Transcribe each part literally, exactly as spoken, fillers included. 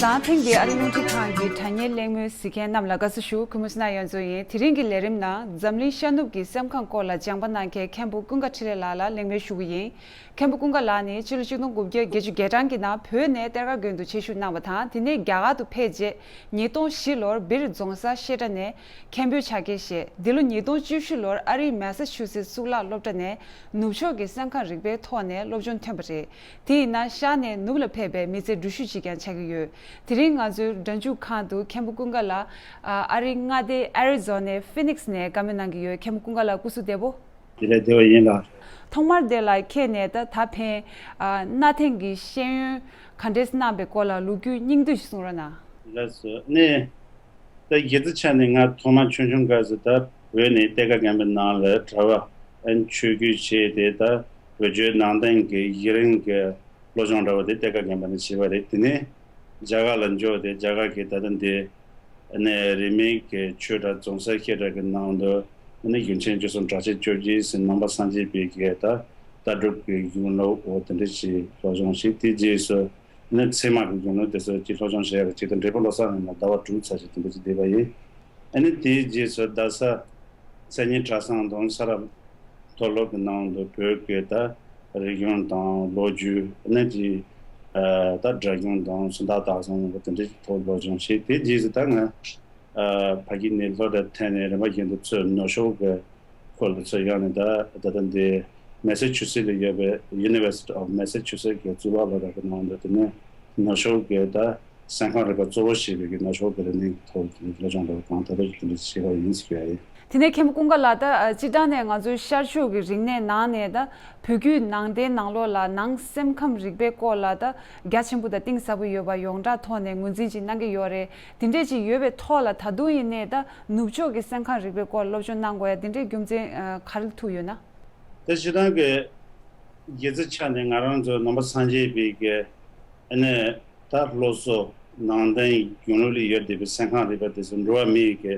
དང་ཐེངས་འདིའི་ཨ་རི་རླུང་འཕྲིན་ཁང་གི་དྲ་བརྙན་གླེང་མོལ་གཟིགས་མཁན་རྣམས་ལ་དགའ་བསུ་ཞུ། གུས་མོ་སི་ན་ཡོན་ཛོ་ཡིན། དེ་རིང་གི་ལས་རིམ་ནང་འཛམ་གླིང་ཤར་ནུབ་ཀྱི་སེམས་ཁམས་སྐོར་ལ་སྦྱང་པ་གནང་མཁན་མཁན་པོ་ཀུན་དགའ་འཕྲིན་ལས་ལགས་ལ་གླེང་མོལ་ཞུ་གི་ཡིན། མཁན་པོ་ཀུན་དགའ་ལགས་ནི་ཕྱི་ལོ་ཆིག་སྟོང་དགུ་བརྒྱ་བརྒྱད་ཅུ་གྱ་གྲངས་ཀྱི་ནང་བོད་ནས་གཏེར་ཁ་དགོན་དུ་ཆེད་ཞུགས་གནང་བ་དང་། དེ་ནས་རྒྱ་གར་དུ་ཕེབས་རྗེས་ཉིས་སྟོང་བཞི་ལོར་སྦིར་རྫོང་སར་བཤད་གྲྭ་ནས་མཁན་པོའི་ཕྱག་འཁྱེར་བཞེས། འདི་ལོ་ཉིས་སྟོང་བཅུ་བཞི་ལོར་ཨ་རིའི་མེ་ས་ཆུ་སེ་གཙུག་ལག་སློབ་གྲྭ་ནས་ནུབ་ཕྱོགས་ཀྱི་སེམས་ཁམས་རིག་པའི་ཐོག་ནས་སློབ་སྦྱོང་ཐོན་པ་རེད། དེ་ཡིན་ན་ཤར་ནས་ནུབ་ལ་ཕེབས་པའི་མི་ཚེ་འགྲུལ་བཞུད་ཅིག་ཀྱང་ཆགས་ཀྱི་ཡོད། དེ་རིང་ང་ཚོའི་སྒྲ་འཇུག་ཁང་དུ་མཁན་པོ་ཀུན་དགའ་ལགས་ཨ་ཨ་རིའི་མངའ་སྡེ་ཨ་རི་ཛོ་ནའི་ཕི་ནིག་སི་ནས་བཀའ་མོལ་གནང་གི་ཡོད། མཁན་པོ་ཀུན་དགའ་ལགས་སྐུ་གཟུགས་བདེ་པོ། དེ་ལས་བདེ་བ་ཡིན་ལགས། ཐོག་མར་དེ་ལ་ཁྱེད་ནས་ད་ད་ཕན་ཨ་གནའ་དེང་གི་ཤེས་ཡོན་ག་འདྲས་གནང་པའི་སྐོར་ལ་ལོ་རྒྱུས་སྙིང་བསྡུས་ཤིག་གསུང་རོགས་གནང་། ལགས་སོ། ནས་ད་གཞི་རྩའི་ཆ་ནས་ང་ཐོག་མ་ཆུང་ཆུང་སྐབས་སུ་ད་བོད་ནས་གཏེར་ཁ་རྒན་པའི་ནང་ལ་གྲྭ་པ་ཨན་ཆོས་བརྒྱུད་བྱས་ཏེ། ད་བོད་བརྒྱུད་ནང་བསྟན་གྱི་གཞི་རིམ་གྱི་སློབ་སྦྱོང་འདྲ་བོ་དེ་གཏེར་ཁ་རྒན་པ་ནས་བྱས་པ་རེད། དེ་ནས་རྒྱ་གར་ལ་འབྱོར་ཏེ་རྒྱ་གར་གྱི་ད་ལྟ་འདི་ནས་རིས་མེད་ཀྱི་ཆོས་གྲྭ་རྫོང་སར་བཤད་གྲྭ་གི་ནང་དུ་ནི་གཞུང་ཆེན་བཅུ་གསུམ་གྲགས་ཆེན་བཅོ་བརྒྱད་ཟེར་ནང་པ་སངས་རྒྱས་པའི་གི་ད་ལྟ་གྲུབ་ཀྱི་གཞུང་ལུགས་འོ་དེ་འདྲ་ཞིག་སློབ་སྦྱོང་ཞིག་དེའི་རྗེས་སུ་ནི་ཚད་མ་གི་གཞུང་ལུགས་དེ་ཚོ་ཅིག་སློབ་སྦྱོང་བྱེད་ཡག་གི་ཆེད་དུ་འབྲས་སྤུངས་བློ་བཟང་གླིང་ལ་ཟླ་བ་དྲུག་ཙམ་ཞིག་དེ་འདྲ་ཅིག་བསྡད་པ་ཡིན། ཨ་ནི་དེའི་རྗེས་སུ་རྡ་ས་གསར་རྙིང་གྲྭ་ཚང་དང་ས་རཱ་མཐོ་སློབ་ཀྱི་ནང་དུ་བོད་ཀྱི་ད་རིག་གཞུང་དང་ལོ་རྒྱུས། ཨ་ནི་ཅིག་ད་སྒྲ་གཞུང་དང་སུམ་རྟགས་དག་གསུམ་དེ་འདྲ་ཅིག་ཐོག་སློབ་སྦྱོང་བྱས། དེའི་རྗེས་སུ་ད་ང་ཨ་ཕ་གི་ནས་སློབ་གྲྭ་ཐོན་ནས་རིམ་པ་བཞིན་དུ་ཚུར་ནུབ་ཕྱོགས་ཀྱི་ཁུལ་ལ་ཚུར་ཡོང་ནས། ད་ད་ལྟ་འདི་མེ་ས་ཆུ་སེ་ལ་ཡོད་པའི་University of Massachusetts གི་གཙུག་ལག་སློབ་གྲྭ་གི་ནང་དུ་དེ་ནས་ནུབ་ཕྱོགས་ཀྱི་ད་སེམས་ཁམས་རིག་པ་གཙོ་བོ་བྱས་པའི་གི་ནུབ་ཕྱོགས་ཀྱི་རིག་གནས་ཀྱི་ཐོག་གི་སློབ་སྦྱོང་འདྲ་བོ་གང་ཐད་ཐད་ཀྱི་དེ་འདྲ་བྱས་པ་ཡིན་ཟེར་གྱི་ཡོད་ཡིན། དེ་ནས་མཁན་པོ་ཀུན་དགའ་ལགས། ད་སྤྱིར་བཏང་ནས་ང་ཚོའི་ཤར་ཕྱོགས་ཀྱི་རིག་གནས་ནང་ནས་ད་བོད་བརྒྱུད་ནང་བསྟན་ནང་ལོགས་ལ་ནང་སེམས་ཁམས་རིག་པའི་སྐོར་ལ་ད་རྒྱ་ཆེན་པོ་དང་གཏིང་ཟབ་པོ་ཡོད་པ་ཡོངས་གྲགས་ཐོག་ནས་ངོས་འཛིན་ཅིག་གནང་གི་ཡོད་རེད། དེ་འདྲས་ཅིག་ཡོད་པའི་ཐོག་ལ་ད་དུང་ཡིན་ནའི་ད་ནུབ་ཕྱོགས་ཀྱི་སེམས་ཁམས་རིག་པའི་སྐོར་སློབ་སྦྱོང་གནང་དགོས་ཡ་དེ་འདྲའི་རྒྱུ་མཚན་ཨ་ག་རེ་ཐུག་ཡོད་ན། ད་སྤྱིར་བཏང་གི་སྒྱུ་རྩལ་ཆ་ནས་ང་རང་ཚོ་ནང་པ་སངས་རྒྱས་པའི་གི་ཨ་ནི་ད་སློབ་གསོ་ནང་བསྟན་གཞུང་ལུགས་ལ་ཡོད་བསྡད་པའི་སེམས་ཁམས་རིག་པ་དེ་ཚོ་འགྲོ་བ་མིའི་གི་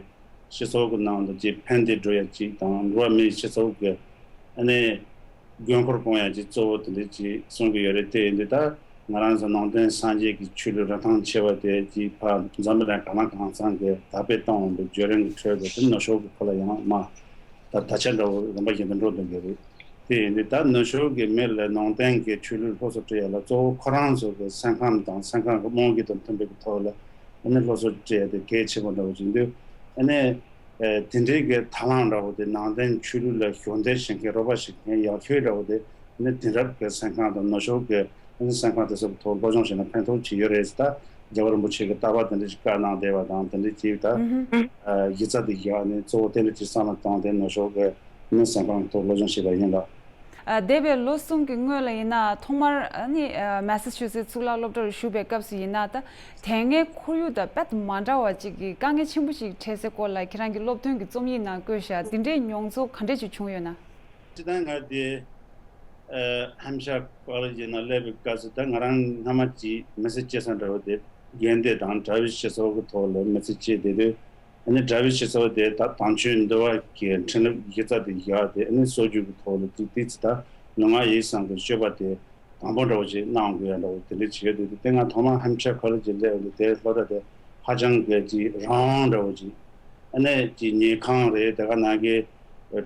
སྤྱི་ཚོགས་ཀྱི་ནང་དུ་ཅིག་ཕན་བདེ་འགྲོ་ཡ་ཅིག་དང་། འགྲོ་བ་མིའི་སྤྱི་ཚོགས་ཀྱི་ཨ་ནི་དགོས་མཁོར་སྤུངས་ཡ་ཅིག་གཙོ་བོ་དེ་འདྲ་ཅིག་གསུང་གི་ཡོད་རེད། དེ་ཡིན་དུས་ད་ང་རང་ཚོ་ནང་བསྟན་སངས་རྒྱས་ཀྱི་ཆོས་ལུགས་རིན་ཐང་ཆེ་བ་དེ་ཅིག་ཕར་འཛམ་བུ་གླིང་གང་ན་གང་འཚམ་གྱི་དར་སྤེལ་གཏོང་འོང་པའི་བརྒྱུད་རིམ་གྱི་ཁྲོད་དུ་དེ་ནུབ་ཕྱོགས་ཀྱི་ཁུལ་ལ་ཡང་མ་ད་ད་ཆ་འདྲ་བོ་རིམ་པ་བཞིན་དུ་འགྲོ་འདུག་གི་རེད། དེ་ཡིན་དུས་ད་ནུབ་ཕྱོགས་ཀྱི་མི་ལ་ནང་བསྟན་གྱི་ཆོས་ལུགས་སློབ་གསོ་སྤྲད་ཡ་ལ་གཙོ་བོ་ཁོ་རང་ཚོ་གི་སེམས་ཁམས་དང་སེམས་ཁམས་ཀྱི་རྨང་གཞི་དང་མཐུན་པའི་ཐོག་ལ་ཨ་ནི་སློབ་གསོ་སྤྲད་ཡ་དེ་གལ་ཆེན་པོ་འདྲ་བོ་ཅིག་འདུག་ཨ་ནི་ཨ་དེ་འདྲའི་གི་ཐབས་ལམ་འདྲ་བོ་དེ་ནང་བསྟན་ཆོས་ལུགས་ལ་གཞོགས་འདེགས་བྱེད་མཁན་རོགས་པ་བྱེད་མཁན་ཡག་ཤོས་འདྲ་བོ་དེ་ཨ་ནི་དེང་རབས་ཀྱི་སེམས་ཁམས་དང་ནུབ་ཕྱོགས་ཀྱི་ཨ་ནི་སེམས་ཁམས་དེ་ཚོ་གི་ཐོག་སློབ་སྦྱོང་བྱས་ན་ཕན་ཐོགས་ཅིག་ཡོད་རེད་ཟེར། ད་རྒྱལ་བ་རིན་པོ་ཆེ་གི་རྟག་པར་དེ་འདྲ་ཞིག་བཀའ་གནང་བསྡད་པ་དང་། དེ་འདྲ་ཅིག་ད་ཨ་གཞི་རྩ་དེ་བཞག་ནས་གཙོ་བོ་དེ་འདྲ་ཅིག་བསམ་བློ་བཏང་སྟེ་ནུབ་ཕྱོགས་ཀྱི་ཨ་ནི་སེམས་ཁམས་ཐོག་སློབ་སྦྱོང་བྱས་པ་ཡིན་ལགས། ཨ་འདས་པའི་ལོ་གསུམ་གྱི་སྔོན་ལ་ཡིན་ན་ཐོག་མར་ཨ་ནི་ཨ་མེ་ས་ཆུ་སེ་གཙུག་ལག་སློབ་གྲྭ་རུ་ཞུགས་པའི་སྐབས་སུ་ཡིན་ན། ད་དེ་སྔའི་ཁོར་ཡུག་དང་དཔེ་མ་འདྲ་བ་ཅིག་གི་དཀའ་ངལ་ཆེན་པོ་ཞིག་འཕྲད་སའི་སྐོར་ལ་ཁྱེད་རང་གི་སློབ་ཐོན་གྱི་རྩོམ་ཡིག་ནང་བཀོད་བཞག་དེ་འདྲའི་མྱོང་ཚོར་ག་འདྲས་ཅིག་བྱུང་ཡོད་ན། སྤྱིར་བཏང་ང་དེ་ཨ་ཧམ་ཤ་ཀོ་ལེ་ཇི་ནང་སླེབས་པའི་སྐབས་སུ་ད་ང་རང་སྔ་མ་ཅིག་མི་ཚེ་སྐྱེལ་ས་འདྲ་བོ་དེ་དགོན་སྡེ་དང་གྲྭ་པའི་སྤྱི་ཚོགས་ཀྱི་ཐོག་ལ་མི་ཚེ་སྐྱེལ་བསྡད་དུས། ཨ་ནི་གྲྭ་པའི་སྤྱི་ཚོགས་དེ་ད་དམ་ཆོས་འདུལ་བ་གི་འཕྲིན་ལས་གཞི་རྩ་དེ་བཞག་སྟེ། ཨ་ནི་སྲོལ་རྒྱུན་གྱི་ཐོག་ལ་ཏིག་ཏིག་ཙི་ད་ལུས་ངག་ཡིད་གསུམ་གྱི་སྤྱོད་པ་དེ་དང་པོ་འདྲ་བོ་ཅིག་གནང་དགོས་ཡ་འདྲ་བོ་དེ་འདྲ་བྱེད་ཡོད་དུས། དེ་ང་ཐོག་མར་ཧམ་ཤ་ཁོ་ལེ་ཇི་སླེབས་ཡོང་དུས་དེ་སློབ་གྲྭ་དེ་ཧ་ཅང་གི་ཅིག་རང་དབང་འདྲ་བོ་ཅིག་ཨ་ནི་ཅིག་ཉལ་ཁང་རེད། དེ་ག་ནང་གི་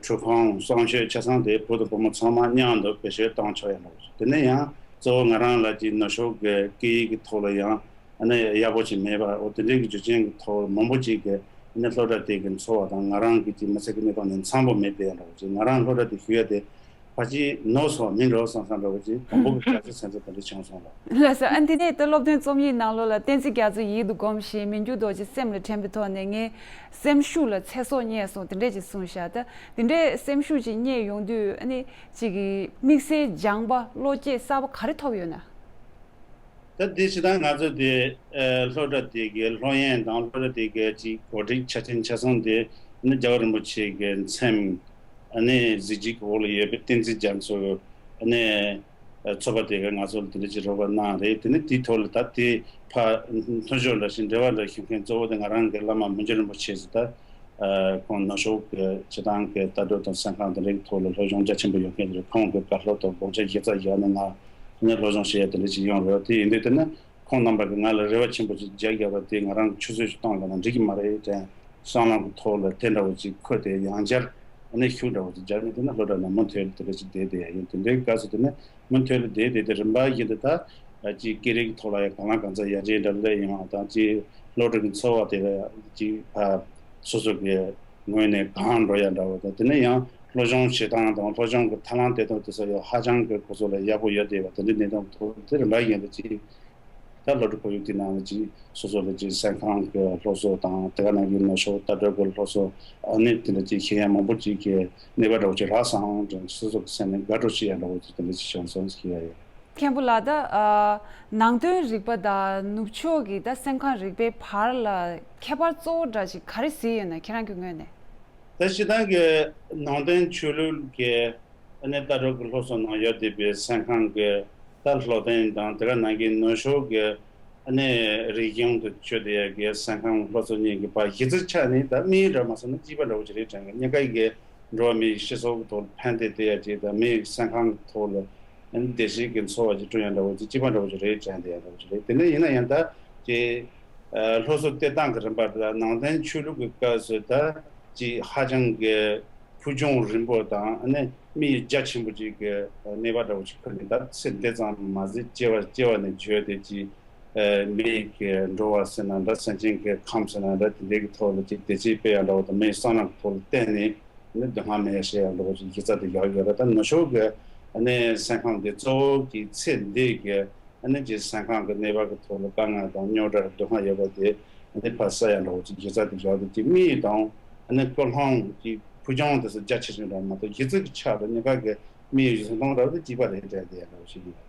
ཁྲུས་ཁང་། གསང་སྤྱོད་ཆ་ཚང་དེ་བུ་དང་བུ་མོ་ཚང་མ་མཉམ་དུ་བེད་སྤྱོད་བཏང་ཆོག་ཡ་འདྲ་བོ་ཅིག་དེ་ནས་ཡང་གཙོ་བོ་ང་རང་ལ་ཅིག་ནུབ་ཕྱོགས་ཀྱི་སྐད་ཡིག་གི་ཐོག་ལ་ཡང་ཨ་ནི་ཡག་པོ་ཅིག་མེད་པ། འོ་དེ་འདྲའི་གི་རྒྱུ་རྐྱེན་གྱི་ཐོག་མང་པོ་ཅིག་གིས་ཨ་ནི་སློབ་གྲྭ་དེ་གི་འཚོ་བ་དང་ང་རང་གི་ཅིག་མི་ཚེ་གི་གནས་སྟངས་ནི་འཚམ་པོ་མེད་པའི་འདྲ་བོ་ཅིག་ང་རང་སློབ་གྲྭ་དེ་ཞུགས་ཡ་དེ་ཕལ་ཆེར་ནོར་སོང་མིན་འགྲོ་བསམ་བསམ་འདྲ་བོ་ཅིག་དང་པོ་གི་སྐྱ་ཆ་སེམས་ཚ་དེ་འདྲ་བྱུང་སོང་ལ། ལགས་སོ། ཨ་འདི་ནས་ད་སློབ་ཐོན་རྩོམ་ཡིག་ནང་ལོགས་ལ། བསྟན་འཛིན་རྒྱ་མཚོ་ཡིད་དུ་སྒོམ་ཞིང་། མི་འགྱུར་རྡོ་རྗེ་སེམས་ལ་དྲན་པའི་ཐོག་ནས། ངའི་སེམས་ཤུགས་ལ་ཚེ་སྲོག་རྙེད་སོང་དེ་འདྲས་ཅིག་གསུངས་ཤག་ད་དེ་འདྲས་སེམས་ཤུགས་ཅིག་རྙེད་ཡོང་དུས་ཨ་ནི་ཅིག་གི་དམིགས་བསལ་སྦྱངས་པ་བློ་སྐྱེད་གསར་པ་ག་རེ་ཐོབ་ཡོད་ན། ད་འདི་ཕྱི་ནང་ང་ཚོ་དེ་ཨ་སློབ་གྲྭ་དེ་གའི་སློབ་ཡོན་དང་སློབ་གྲྭ་དེ་གའི་ཅིག་གོ་སྒྲིག་ཆ་རྐྱེན་ཆ་ཚང་དེ་ནི་རྒྱལ་བ་རིན་པོ་ཆེ་གི་མཚན་ཨ་ནི་གཟི་བརྗིད་འོག་ལ་ཡོད་པའི་བསྟན་འཛིན་རྒྱ་མཚོ་ཨ་ནི་ཚོགས་པ་དེ་ག་ང་ཚོ་ལ་དེ་འདྲ་ཅིག་རོགས་པ་གནང་རེད། དེ་ནི་དེའི་ཐོག་ལ་ད་དེ་ཕར་མཐུན་ཕྱོགས་འདྲ་ཞིག་འབྲེལ་བ་འདྲ་ཞུ་མཁན་གཙོ་བོ་དེ་ང་རང་གི་བླ་མ་མི་འགྱུར་རིན་པོ་ཆེ་ཟེར། ད་ཁོང་ནུབ་ཕྱོགས་ཀྱི་སྤྱི་བཏང་གི་ལྟ་གྲུབ་དང་སེམས་ཁམས་དེ་འདྲའི་ཐོག་ལ་སློབ་སྦྱོང་རྒྱ་ཆེན་པོ་ཡོད་མཁན་དེ་རེད། ཁོང་གི་བཀའ་སློབ་དང་དགོངས་འཆར་གཞི་རྩ་བཞག་ནས་ང་ནི་སློབ་སྦྱོང་བྱེད་ཡ་དེ་འདྲ་ཅིག་ཡོང་རེད། དེ་ཡིན་དུས་དེ་ནི་ ཁོང་རྣམ་པ་གིས་ང་ལ་རེ་བ་ཆེན་པོ་ཅིག་རྒྱག་བརྒྱབ་པ་དེ་ང་རང་གིས་ཆུད་ཟོས་ཤིག་གཏོང་ཡོད་ན་འགྲིག་གི་མ་རེད་དྲན། བསམ་བློ་གི་ཐོག་ལ་དེ་འདྲ་བོ་ཅིག་འཁོར་ཏེ་ཡང་བསྐྱར་ཨ་ནི་ཤུགས་འདྲ་བོ་ཅིག་རྒྱག་ནས་དེ་ནས་སློབ་གྲྭ་ནང་མུ་མཐུད་དེ་འདྲ་ཅིག་བསྡད་བསྡད་ཡིན། དེ་འདྲའི་སྐབས་སུ་དེ་ནས་མུ་མཐུད་ལ་བསྡད་བསྡད་དེ་རིམ་པ་བཞིན་དུ་ད་ཅིག་སྐད་རིགས་ཐོག་ལ་ཡང་གང་ལ་གང་འཚམ་ཡར་རྒྱས་འདྲ་སླེབས་ཡོང་བ་དང་། ཅིག་སློབ་ཕྲུག་གི་འཚོ་བ་དེ་ལ་ཅིག་ཕར་སོ་སོ་གི་ངོས་ནས་གང་འགྲོ་ཡ་འདྲ་བོ་དང་། དེ་ནས་ཡང་སློབ་སྦྱོང་བྱེད་སྟངས་དང་སློབ་སྦྱོང་གི་ཐབས་ལམ་དེ་དག་དེ་ཚོ་ཡང་ཧ་ཅང་གི་ཁོ་ཚོ་ལ་ཡག་པོ་ཡོད་བསྡད་པ་དེ་འདྲའི་གནས་སྟངས་ཐོག་དེ་རིམ་པ་བཞིན་དུ་ཅིག་ད་སློབ་ཕྲུག་ཁོར་ཡུག་དེའི་ནང་ལ་ཅིག་སོ་སོ་ལ་ཅིག་སེམས་ཁམས་ཀྱི་སློབ་གསོ་དང་། དེ་ག་ནང་བཞིན་ནུབ་ཕྱོགས་ལྟ་གྲུབ་ཀྱི་སློབ་གསོ། ཨ་ནི་དེ་འདྲ་ཅིག་ཤེས་ཡ་མང་པོ་ཅིག་གི་གནས་བབ་འདྲ་བོ་ཅིག་རག་སོང་དྲན། སོ་སོ་གི་སེམས་ནས་དགའ་སྤྲོ་སྐྱེ་ཡ་འདྲ་བོ་ཅིག་དེ་འདྲ་ཅིག་བྱུང་སོང་ཟེར་གྱི་ཡ་ཡོད། མཁན་པོ་ལགས། ད་ཨ་ནང་དོན་རིག་པ་དང་ནུབ་ཕྱོགས་ཀྱི་ད་སེམས་ཁམས་རིག་པའི་བར་ལ་ཁྱད་པར་གཙོ་བོ་འདྲ་ཅིག་ག་རེ་གཟིགས་ཡོད་ན། ཁྱེད་རང་གི་ངོས་ནས། ད་སྤྱིར་བཏང་གི་ནང་བསྟན་ཆོས་ལུགས་ཀྱི་ཨ་ནི་ལྟ་གྲུབ་ཀྱི་སློབ་གསོ་ནང་ཡོད་བསྡད་པའི་སེམས་ཁམས་ཀྱི་ད་སློབ་སྟོན་དང་། དེ་ག་ནང་བཞིན་ནུབ་ཕྱོགས་ཀྱི་ཨ་ནི་རིག་གཞུང་དུ་བཅོས་བསྡད་ཡ་གི་སེམས་ཁམས་སློབ་གསོ་གཉིས་ཀྱི་བར་གཞི་རྩའི་ཆ་ནས་ད་དམིགས་ཡུལ་འདྲ་མ་སོང་ན་གཅིག་པ་འདྲ་བོ་ཅིག་རེད་དྲན་གི། གཉིས་ཀ་གི་འགྲོ་བ་མིའི་སྤྱི་ཚོགས་ཀྱི་ཐོག་ལ་ཕན་བདེ་སྟེར་ཡ་ཅིག་དང་། མིའི་སེམས་ཁམས་ཀྱི་ཐོག་ལ་ཨ་ནི་བདེ་སྐྱིད་ཀྱི་འཚོ་བ་ཅིག་བསྐྲུན་ཡ་འདྲ་བོ་ཅིག་གཅིག་པ་འདྲ་བོ་ཅིག་རེད་དྲན་བསྡད་ཡ་འདྲ་བོ་ཅིག་རེད། དེ་ནས་ཡིན་ན་ཡང་ད་ཀྱི་ཨ་སློབ་གསོ་སྟེར་སྟངས་ཀྱི་རིམ་པ་དེ་ལ་ནང་བསྟན་ཆོས་ལུགས་ཀྱི་སྐབས་སུ་ད་ཅིག་ཧ་ཅང་གི་ཕུགས་རྒྱང་རིང་པོ་དང་། ཨ་ནི་དམིགས་ཡུལ་རྒྱ་ཆེན་པོ་ཅིག་གི་གནས་བབ་འདྲ་བོ་ཅིག་ཁུར་ནས། ད་ཚེ་འདི་ཙམ་མ་ཟད་སྐྱེ་བ་སྐྱེ་བ་ནས་བརྗོད་དེ་ཅིག་ཨ་མི་ཡི་གི་འགྲོ་བ་ཟེར་ན་འདྲ། སེམས་ཅན་གྱི་ཁམས་ཟེར་ན་འདྲ། དེ་འདྲའི་གི་ཐོག་ལ་ཅིག་བདེ་སྐྱིད་སྤེལ་ཡ་འདྲ་བོ་དང་། མི་ཡི་བསམ་བློ་གི་ཐོག་ལ་བརྟེན་ནས་ནི་སྡུག་བསྔལ་མེད་ཡ་བྱེད་ཡ་འདྲ་བོ་ཅིག་གཞི་རྩ་དེ་བཞག་ཡོད་རེད། ད་ནུབ་ཕྱོགས་ཀྱི་ཨ་ནི་སེམས་ཁམས་དེ་གཙོ་བོ་གི་ཚེ་འདི་གི་ཨ་ནི་ཅིག་སེམས་ཁམས་ཀྱི་གནས་བབ་ཀྱི་ཐོག་ལ་དཀའ་ངལ་དང་རྙོག་དྲ་སྡུག་བསྔལ་ཡོད་པ་དེ་ཨ་ནི་ཕར་བསལ་ཡ་འདྲ་བོ་ཅིག་གཞི་རྩ་དེ་བཞག་སྟེ། ཅིག་དམིགས་ཡུལ་དང་ཨ་ནི་ཀུན་སློང་གི་ཕུགས་རྒྱང་དེ་ཚོ་རྒྱ་ཆེ་ཆུང་འདྲ་མ་གཏོགས། གཞི་རྩའི་ཆ་དང་གཉིས་ཀ་གི་དམིགས་ཡུལ་གཞི་མཐོང་འདྲ་བོ་དེ་གཅིག་པ་རེད་དྲན་བསྡད་ཡ་འདྲ་བོ་ཞིག་ཡིན།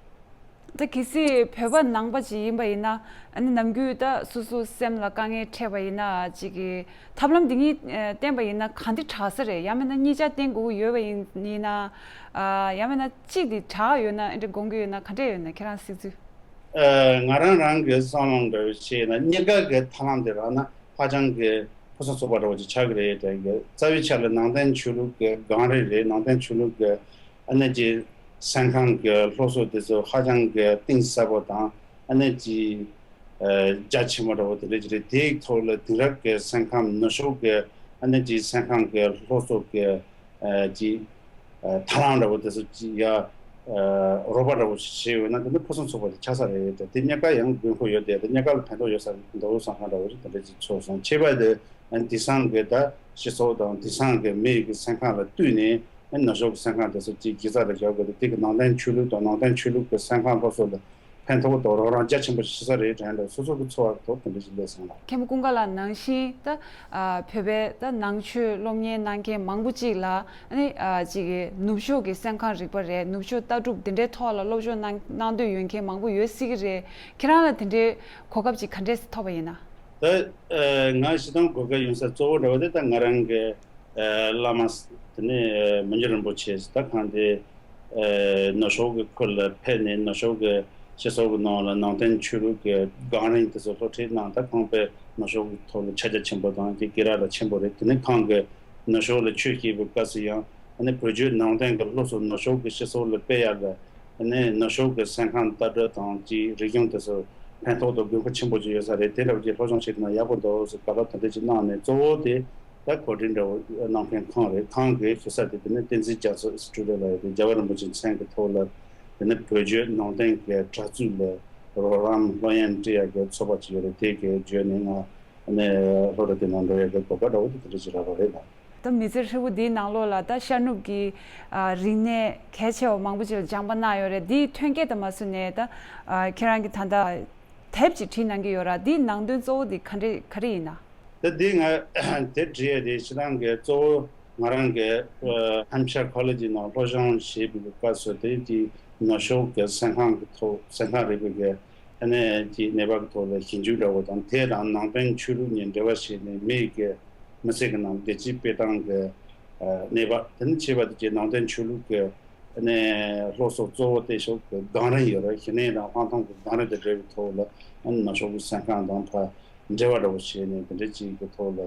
ད་གལ་སྲིད་བོད་པ་ནང་པ་ཅིག་ཡིན་པ་ཡིན་ན། ཨ་ནི་ནམ་རྒྱུན་ད་སོ་སོ་སེམས་ལ་དཀའ་ངལ་འཕྲད་པ་ཡིན་ན། ཅིག་གི་ཐབས་ལམ་འདི་གཉིས་ཨ་བསྟེན་པ་ཡིན་ན་ག་འདྲ་དྲག་ས་རེད། ཡང་མིན་ན་གཉིས་ཆ་བསྟེན་དགོས་ཀྱི་ཡོད་པ་ཡིན་ཡིན་ན། ཨ་ཡང་མིན་ན་གཅིག་འདི་དྲག་ཡོད་ན། ཨེ་འདྲ་དགོངས་ཀྱི་ཡོད་ན། ག་འདྲ་ཡོད་ན་ཁྱེད་རང་གཟིགས་ཚུལ། ཨ་ང་རང་རང་གི་བསམ་བློ་འདྲ་བོ་བྱས་ན་གཉིས་ཀ་གི་ཐབས་ལམ་དེ་རག་ན་ཧ་ཅང་གི་ཕུན་སུམ་ཚོགས་པ་འདྲ་བོ་ཅིག་ཆགས་ཀྱི་རེད་དྲན་གི། རྩ་བའི་ཆ་ལ་ནང་བསྟན་ཆོས་ལུགས་ཀྱི་གངས་རི་རེད། ནང་བསྟན་ཆོས་ལུགས་ཀྱི་ཨ་ནི་ཅིག་སེམས་ཁམས་ཀྱི་སློབ་གསོ་དེ་ཚོ་ཧ་ཅང་གི་གཏིང་ཟབ་པོ་དང་། ཨ་ནི་ཅིག་ཨ་རྒྱ་ཆེན་པོ་འདྲ་བོ་དེ་འདྲ་ཅིག་རེད། དེའི་ཐོག་ལ་དེང་རབས་ཀྱི་སེམས་ཁམས་ནུབ་ཕྱོགས་ཀྱི་ཨ་ནི་ཅིག་སེམས་ཁམས་ཀྱི་སློབ་གསོ་གི་ཨ་ཅིག་ཨ་ཐབས་ལམ་འདྲ་བོ་དེ་ཚོ་ཅིག་ཡ་ཨ་རོགས་པ་འདྲ་བོ་ཞིག་བྱས་ཡོད་ན་དེ་ནི་ཕུན་སུམ་ཚོགས་པ་ཅིག་ཆགས་ས་རེད་དེ། དེ་གཉིས་ཀ་ཡང་དགོས་མཁོ་ཡོད་དེ། དེ་གཉིས་ཀ་ལ་ཕན་ཐོགས་ཡོད་ས་རེད་འདུག་བསམ་བསམ་འདྲ་བོ་ཞིག་དེ་འདྲ་ཅིག་ཚོར་སོང་། བྱས་པ་དེ་ཨ་དེང་སང་གི་ད་སྤྱི་ཚོགས་དང་དེང་སང་གི་མི་ཡི་གི་སེམས་ཁམས་ལ་བསྟུན་ནས། ཨ་ནུབ་ཕྱོགས་ཀྱི་སེམས་ཁམས་དེ་ཚོ་ཅིག་གཞི་རྩ་ལ་བཞག་དགོས་ཏེ། དེ་གི་ནང་བསྟན་ཆོས་ལུགས་དང་ནང་བསྟན་ཆོས་ལུགས་ཀྱི་སེམས་ཁམས་སློབ་གསོ་ལ་ཕན་ཐོགས་དང་རོགས་རམ་རྒྱ་ཆེན་པོ་ཞིག་བྱེད་ས་རེད་དྲན་འདུག་སོ་སོ་གི་འཚོ་བ་ཐོག་དེ་འདྲ་ཞིག་སླེབས་སོང་ལགས། མཁན་པོ་ཀུན་དགའ་ལགས་ནང་བཞིན་ད་ཨ་བོད་པའི་ད་ནང་ཆོས་སློབ་གཉེར་གནང་མཁན་མང་པོ་ཅིག་ལ་ཨ་ནི་ཨ་ཅིག་གི་ནུབ་ཕྱོགས་ཀྱི་སེམས་ཁམས་རིག་པ་རེད། ནུབ་ཕྱོགས་ལྟ་གྲུབ་འདི་འདྲའི་ཐོག་ལ་སློབ་སྦྱོང་གནང་གནང་འདོད་ཡོད་མཁན་མང་པོ་ཡོད་སྲིད་ཀྱི་རེད། ཁྱེད་རང་ལ་དེ་འདྲའི་གོ་སྐབས་ཅིག་ག་འདྲས་ཐོབ་པ་ཡིན་ན། ད་ཨ་ང་སྤྱིར་བཏང་གོ་སྐབས་ཡོང་ས་གཙོ་བོ་འདྲ་བོ་དེ་ད་ང་རང་གི་ཨ་བླ་མ་དེ་ནས་མི་འགྱུར་རིན་པོ་ཆེ་ད་གང་དེ་ཨ་ནུབ་ཕྱོགས་ཀྱི་ཁུལ་ལ་ཕེབས་ནས་ནུབ་ཕྱོགས་ཀྱི་སྤྱི་ཚོགས་ཀྱི་ནང་ལ་ནང་བསྟན་ཆོས་ལུགས་ཀྱི་སྒང་རིང་དེ་ཚོ་སློབ་ཁྲིད་གནང་། ད་ཁོང་དཔེ་ནུབ་ཕྱོགས་ཀྱི་ཐོག་ལ་ཕྱག་རྒྱ་ཆེན་པོ་དང་ཀྱི་སྐད་གྲགས་ལ་ཆེན་པོ་རེད། དེ་ནས་ཁོང་གིས་ནུབ་ཕྱོགས་ལ་ཆོས་བཤད་པའི་སྐབས་སུ་ཡང་ཨ་ནི་བོད་བརྒྱུད་ནང་བསྟན་གྱི་སློབ་གསོ་ནུབ་ཕྱོགས་ཀྱི་སྤྱི་ཚོགས་ལ་སྤེལ་ཡག་ལ་ཨ་ནི་ནུབ་ཕྱོགས་ཀྱི་སེམས་ཁམས་ལྟ་གྲུབ་དང་ཀྱི་རིག་གཞུང་དེ་ཚོ་ཕན་ཐོགས་དང་དགོས་མཁོ་ཆེན་པོ་ཅིག་ཡོད་ས་རེད། དེ་འདྲ་བ་ཅིག་སློབ་སྦྱོང་བྱེད་ཐུབ་ན་ཡག་པོ་འདུག་ཟེར་བཀའ་སློབ་དེ་འདྲ་ཅིག་གནང་ནས། གཙོ་བོ་དེ་ད་གོ་སྒྲིག་འདྲ་བོ་གནང་མཁན་ཁོང་རེད། ཁོང་གི་ཞུ་ས་དེ་དེ་ནི་བསྟན་འཛིན་རྒྱ་མཚོ་སི་ཊུ་ཌི་ཡོ་ལ་ཡོད་དེ། རྒྱལ་བ་རིན་པོ་ཆེའི་མཚན་གྱི་ཐོག་ལ་དེ་ནི་བོད་བརྒྱུད་ནང་བསྟན་གྱི་དྲག་རྩལ་ལ་རོགས་རམ་སློབ་ཡོན་སྤྲད་ཡག་གི་ཚོགས་པ་ཅིག་ཡོད་རེད། དེ་གི་བརྒྱུད་ནས་ང་ནས་སློབ་གྲྭ་དེ་ནང་འགྲོ་ཡག་གི་གོ་སྐབས་འདྲ་བོ་དེ་དེ་འདྲ་ཅིག་རག་པ་རེད་ལགས། ད་མི་ཚེ་ཧྲིལ་པོ་འདིའི་ནང་ལོགས་ལ་ད་ཤར་ནུབ་ཀྱི་ཨ་རིག་གནས་གལ་ཆེ་བ་མང་པོ་ཅིག་ལ་སྦྱངས་པ་གནང་ཡོད་རེད། འདིའི་ཐོན་སྐྱེད་དང་མ་བཟུང་ནས་ད་ཨ་ཁྱེད་རང་གིས་ད་ལྟ་དེབ་ཅིག་བྲིས་གནང་གི་ཡོད་ར། འདིའི་ནང་དོན་གཙོ་བོ་འདི་ག་འདྲ་ག་རེ་ཡིན་ན། ད་འདི་ང་དེབ་བྲིས་ཡ་དེ་སྤྱིར་བཏང་གི་གཙོ་བོ་ང་རང་གི་ཨ་ཧམ་ཤར་ཁོ་ལེ་ཇི་ནང་སློབ་སྦྱོང་བྱེད་པའི་སྐབས་སུ་དེ་དེ་ནུབ་ཕྱོགས་ཀྱི་སེམས་ཁམས་ཀྱི་ཐོག་སེམས་ཁམས་རིག་པའི་གི་ཨ་ནི་ཀྱི་གནས་བབ་ཀྱི་ཐོག་ལ་ཞིབ་འཇུག་འདྲ་བོ་དང་། དེ་དང་ནང་བསྟན་ཆོས་ལུགས་གཉིས་འབྲེལ་བ་བྱས་ནས་མི་ཡི་གི་མི་ཚེ་གི་ནང་བདེ་སྐྱིད་སྤེལ་སྟངས་ཀྱི་ཨ་གནས་བབ། དེ་ནི་བྱས་པ་དེ་ཀྱི་ནང་བསྟན་ཆོས་ལུགས་ཀྱི་ཨ་ནི་སློབ་གསོ་གཙོ་བོ་དེ་ཕྱོགས་ཀྱི་སྒང་རིང་ཡོད་རེད། ཞི་གནས་དང་ལྷག་མཐོང་གི་སྒང་རིང་དང་འབྲེལ་བའི་ཐོག་ལ་ཨ་ནི་ནུབ་ཕྱོགས་ཀྱི་སེམས་ཁམས་དང་ཕར་འབྲེལ་བ་འདྲ་བོ་བྱས་ནས་དེ་འདྲ་ཅིག་གི་ཐོག་ལ་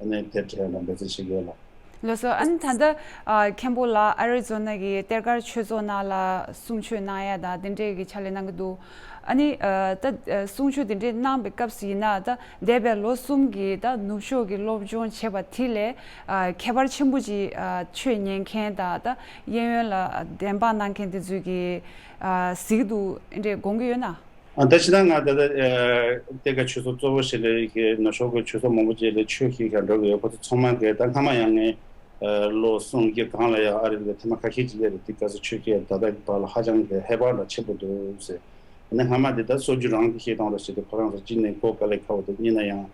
ཨ་ནི་དེབ་བྲིས་ཡ་ལ་འབད་བརྩོན་བྱེད་ཀྱི་ཡོད་ལགས། ལགས་སོ། ཨ་ནི་ད་ལྟ་ཨ་མཁན་པོ་ལགས་ཨ་རི་ཛོ་ན་གི་གཏེར་སྒར་ཆོས་ཚོགས་ནང་ལ་གསུང་ཆོས་གནང་ཡ་དང་དེ་འདྲས་ཀྱི་ཕྱག་ལས་གནང་གི་འདུག་ཨ་ནི་ཨ་ད་ཨ་གསུང་ཆོས་དེ་འདྲས་གནང་པའི་སྐབས་སུ་ཡིན་ན་ད་འདས་པའི་ལོ་གསུམ་གྱི་ད་ནུབ་ཕྱོགས་ཀྱི་སློབ་སྦྱོང་བྱས་པ་དེ་ལས་ཨ་ཁྱད་པར་ཆེན་པོ་ཅིག་ཨ་ཆོས་ཉན་མཁན་དང་ད་གཡས་གཡོན་ལ་བདེན་དཔང་གནང་མཁན་དེ་ཚོས་ཀྱིས་ཨ་གཟིགས་འདུག་འདྲས་དགོངས་ཀྱི་ཡོད་ན། ཨ་ད་ཕྱི་ནང་ང་ད་ལྟ་ཨ་གཏེར་ཁ་ཆོས་ཚོགས་གཙོ་བོ་ཞིག་ལས་ཀྱི་ནུབ་ཕྱོགས་ཀྱི་ཆོས་ཚོགས་མང་པོ་ཅིག་ལས་ཆོས་ཤིག་ཤར་འགྲོ་གི་ཡོད། ཁོ་ཚོ་ཚང་མ་གི་ད་སྔ་མ་ཡང་ངས་ཨ་ལོ་གསུམ་གྱི་གང་ལ་ཡང་ཨ་རི་ལ་ཐེངས་མ་ཁ་ཤས་ཅིག་སླེབས་རེད། དེ་ག་ཚོད་ཆོས་ཀྱི་ད་ལྟ་གི་བར་ལ་ཧ་ཅང་གི་ཧེ་བག་འདྲ་ཆེན་པོ་འདུག་ཟེར། ཨ་ནི་སྔ་མ་དེ་ད་སྲོལ་རྒྱུན་རང་གི་བཤད་སྟངས་ར་ཞིག་དེ་ཁོ་རང་ཚོ་གཅིག་ནས་གོ་དཀའ་ལས་ཁག་པོ་དེ་གཉིས་ན་ཡང་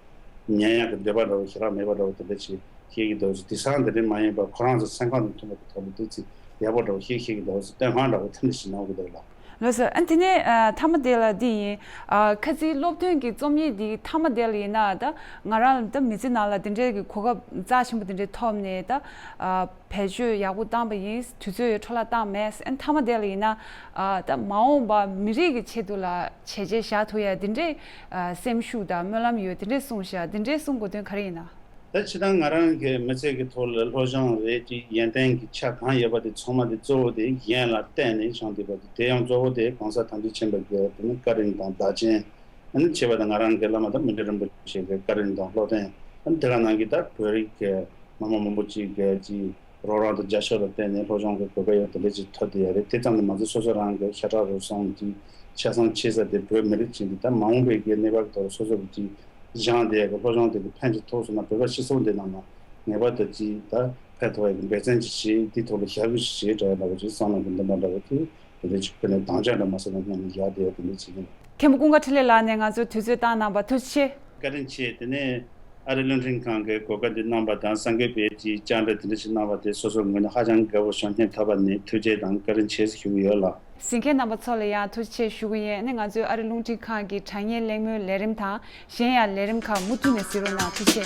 ཉན་ཡག་གི་འདོད་པ་འདྲ་བོ་ཞེ་དྲག་མེད་པ་འདྲ་བོ་དེ་འདྲ་ཅིག་ཤེས་ཀྱི་འདུག་ཟེར། དེང་སང་དེ་འདྲ་མ་ཡིན་པར་ཁོ་རང་ཚོ་སེམས་ཁམས་དང་མཐུན་པ་གི་ཐོག་ནས་དེ་ཚིག་ཡག་པོ་འདྲ་བོ་ཤེས་ཤེས་ཀྱི་འདུག་ཟེར། བསྟོད་བསྔགས་འདྲ་བོ་དེ་འདྲ་ཞིག་གནང་གི་འདུག་ལ། ལགས་སོ། ཨ་དེ་ནས་ཨ་མཐའ་མ་དེ་ལ་འདི་ཡིན། ཨ་ཁ་ཚིག་སློབ་ཐོན་གྱི་རྩོམ་ཡིག་འདི་མཐའ་མ་དེ་ལ་ཡིན་ན་ད་ང་རང་ད་མི་ཚེ་ནང་ལ་དེ་འདྲའི་གི་གོ་སྐབས་རྩ་ཆེན་པོ་དེ་འདྲའི་ཐོབ་ནས་ད་ཨ་བེད་སྤྱོད་ཡག་པོ་བཏང་པ་ཡིན། དུས་ཚོད་འཕྲོ་བརླག་བཏང་མེད། ཨ་མཐའ་མ་དེ་ལ་ཡིན་ན་ཨ་ད་མ་འོངས་པ་མི་རིགས་ཀྱི་ཆེད་དུ་ལ་བྱས་རྗེས་བཞག་ཐུབ་ཡ་དེ་འདྲའི་ཨ་སེམས་ཤུགས་དང་སྨོན་ལམ་ཡོད། དེ་འདྲའི་གསུངས་ཤག་དེ་འདྲའི་གསུང་དགོས་དོན་ག་རེ་ཡིན་ན། ད་ཕྱི་དང་ང་རང་གི་མི་ཚེ་གི་ཐོག་ལ་སློབ་སྦྱོང་རེད་ཅེས་ཡོན་ཏན་གྱི་ཆ་གང་ཡོད་པ་དེ་ཚང་མ་དེ་གཙོ་བོ་དེ་གཞན་ལ་བརྟེན་ནས་བྱུང་བསྡད་པ་དེ། དེ་ཡང་གཙོ་བོ་དེ་གོང་ས་དམ་ཆོས་ཆེན་པོ་གི་དེ་ནི་བཀའ་དྲིན་དང་བདག་ཆེན། ཨ་ནི་ཆེ་བ་དང་ང་རང་གི་བླ་མ་དང་མི་འདྲ་རིན་པོ་ཆེ་གི་བཀའ་དྲིན་དང་སློབ་སྟོན། ཨ་ནི་དེ་ག་ནང་གི་ད་བོད་རིགས་ཀྱི་མི་མང་མང་པོ་ཅིག་གི་ཅིག་རོགས་རམ་དང་རྒྱབ་སྐྱོར་ལ་བརྟེན་ནས་སློབ་སྦྱོང་གི་གོ་སྐབས་ཡང་དེ་འདྲ་ཅིག་ཐོབ་བསྡད་ཡོད་རེད། དེ་ཙམ་དུ་མ་ཟད་སོ་སོ་རང་གི་ཤ་ཁྲག་རུས་གསུམ་གྱི་ཆ་ཚང་ཆེ་ས་དེ་བོད་མི་རིགས་ཅིག་འདི་ད་མ་འོངས་པའི་གི་གནས་བབ་ཐོག་སོ་སོ་གི་ཅིག་སྦྱངས་བསྡད་ཡག་གི་སློབ་སྦྱོང་དེ་གི་ཕན་ཅིག་ཐོགས་སོང་ན། བོད་པ་སྤྱི་ཚོགས་འདི་ནང་ན་ངེས་པར་དུ་ཅིག་ད་ཕན་ཐོགས་ཡག་གི་འབད་བརྩོན་ཅིག་བྱེད། དེ་ཐོག་ལ་ཞབས་ཞུ་ཅིག་བྱེད་འདྲ་ཡག་འདྲ་བོ་ཅིག་བསམ་བློ་གི་འདུན་པ་འདྲ་བོ་དེ་དེ་འདྲ་ཅིག་ཁོ་ནས་དམ་བཅའ་འདྲ་མ་སོང་ན་སྔོན་ནས་བཞག་བསྡད་ཡག་དེ་འདྲ་ཅིག་ཡིན། མཁན་པོ་ཀུན་དགའ་འཕྲིན་ལས་ལགས་ནས་ང་ཚོར་དུས་ཚོད་བཏང་གནང་བར་ཐུགས་རྗེ་ཆེ། བཀའ་དྲིན་ཆེ། དེ་ནས་ཨ་རི་རླུང་འཕྲིན་ཁང་གི་གོ་སྐབས་འདི་གནང་པ་དང་གསར་འགོད་པས་ཀྱིས་བཅར་འདྲི་དེ་འདྲ་ཞིག་གནང་བ་དེ་སོ་སོའི་ངོས་ནས་ཧ་ཅང་དགའ་པོ་བྱུང་། སྙིང་ཐག་པ་ནས་ཐུགས་རྗེ་དང་བཀའ་དྲིན་ཆེ་ཞུ་གི་ཡོད་ལགས། གཟིགས་མཁན་རྣམ་པ་ཚོ་ལ་ཡང་ཐུགས་རྗེ་ཆེ་ཞུ་གི་ཡིན། ཨ་ནི་ང་ཚོའི་ཨ་རི་རླུང་འཕྲིན་ཁང་གི་དྲ་བརྙན་གླེང་མོལ་ལས་རིམ་དང་གཞན་ཡང་ལས་རིམ་ཁག་མུ་མཐུད་ནས་གཟིགས་རོགས་གནང་། ཐུགས་རྗེ་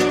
ཆེ།